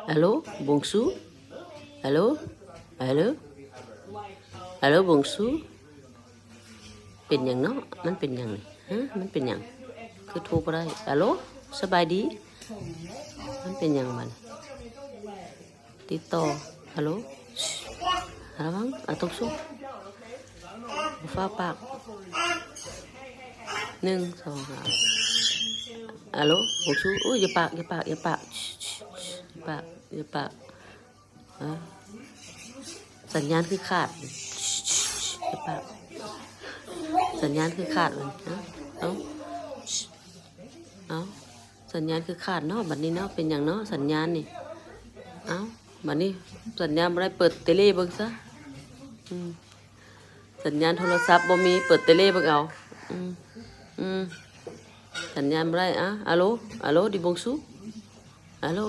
ອາໂລ ບົງຊູ ອາໂລ ອາໂລ ອາໂລ ບົງຊູ ເປັນຫຍັງເນາະ? ມັນເປັນຫຍັງນີ້? ຮະ? ມັນເປັນຫຍັງ? ຄືໂທບໍ່ໄດ້? ອາໂລ ສະບາຍດີ? ມັນເປັນຫຍັງບັດນີ້? ຕິດຕໍ່ ອາໂລ ຮະວັງ ອາຕົງຊຸ ບໍ່ຟ້າວປາກ ໜຶ່ງ ສອງ ສາມ ອາໂລ ບົງຊູ ອຸ້ຍ ຢ່າປາກ ຢ່າປາກ ຢ່າປາກ ຢ່າປາກ ຢ່າປາກ ຮະ ສັນຍານຄືຂາດ ຢ່າປາກ ສັນຍານຄືຂາດ ຮະ ເອົ້າ ເອົ້າ ສັນຍານຄືຂາດເນາະ ບັດນີ້ເນາະ ເປັນຫຍັງເນາະ ສັນຍານນີ້ ເອົ້າ ບັດນີ້ສັນຍານບໍ່ໄດ້ ເປີດເຕເລເບິ່ງຊະ ອືມ ສັນຍານໂທລະສັບບໍ່ມີ ເປີດເຕເລເບິ່ງເອົາ ອືມ ອືມ ສັນຍານບໍ່ໄດ້ ອາ ອາໂລ ອາໂລ ດີບົງຊູ ອາໂລ